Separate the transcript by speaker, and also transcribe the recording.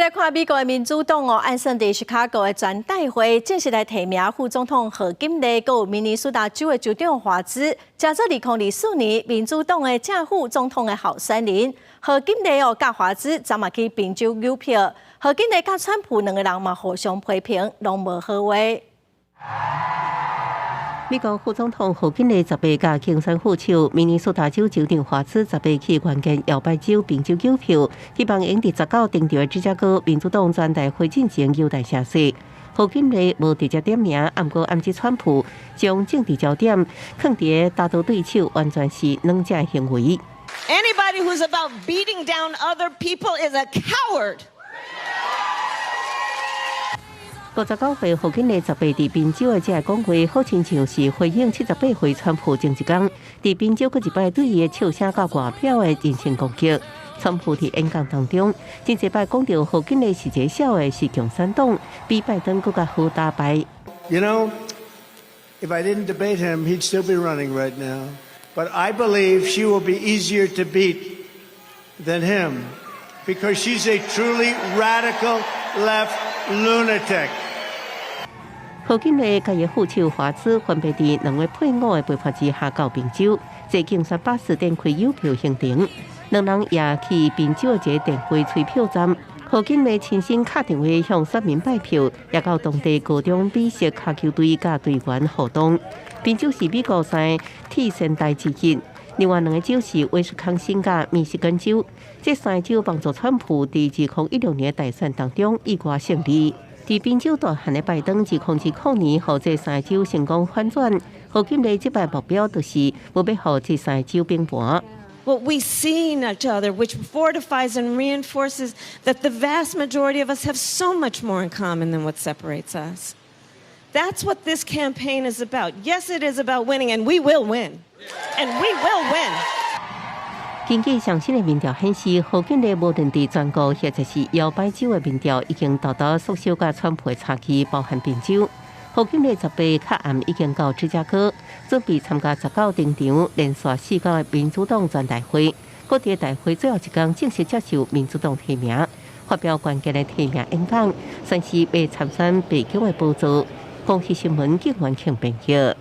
Speaker 1: 來看美國的民主黨哦，按算佇芝加哥的全代會正式來提名副總統賀錦麗，閣有明尼蘇達州的州長華茲，成做2024年民主黨的正副總統的候選人。賀錦麗哦，佮華茲昨嘛去賓州搝票，賀錦麗佮川普兩个人嘛互相批評，攏無好話。
Speaker 2: 美國副總統賀錦麗18共競選副手明尼蘇達州州長華茲十八去關鍵搖擺州賓州搝票，希望會佇19登場的芝加哥民主黨全代會進前有大聲勢。賀錦麗無直接點名，毋過暗指川普將政治焦點囥佇打倒對手，完全是軟者行為。
Speaker 3: Anybody who's about beating down other people is a coward.
Speaker 2: 59歲賀錦麗十八佇賓州的這个講話，好親像是回應78歲川普前一工佇賓州閣一擺對伊的笑聲佮外表的人身攻擊。川普佇演講當中，真濟擺講著賀錦麗是一个痟的，是共產黨，比拜登閣較好打敗。
Speaker 4: You know, if I didn't debate him, he'd still be running right now. But I believe she will be easier to beat than him because she's a truly radical left lunatic.
Speaker 2: 賀錦麗佮伊副手華茲分別佇兩位配偶的陪伴之下到賓州，坐競選巴士展開郵票行程。兩人也去賓州的一个電話催票站。賀錦麗親身敲電話向選民拜票，也到當地高中美式跤球隊佮隊員互動。賓州是美國三个鐵仙台之一，另外兩个州是威斯康星佮密西根州。這三個州幫助川普佇2016年大選當中意外勝利。佇賓州大漢的拜登，2020年，予這三個州成功反轉。賀錦麗這擺目標就是無欲予這三個州崩盤。
Speaker 3: What we see in each other, which fortifies and reinforces that the vast majority of us have so much more in common than what separates us. That's what this campaign is about. Yes, it is about winning, and we will win. And we will win.
Speaker 2: 根據上新的民調顯示，賀錦麗無論佇全國或者是搖擺州的民調，已經大大縮小佮川普的差距，包含賓州。賀錦麗18較暗已經到芝加哥，準備參加19登場連續4天的民主黨全代會。閣佇大會最後一天正式接受民主黨提名，發表關鍵的提名演講，宣示欲參選白宮的寶座。公視新聞警員慶編譯。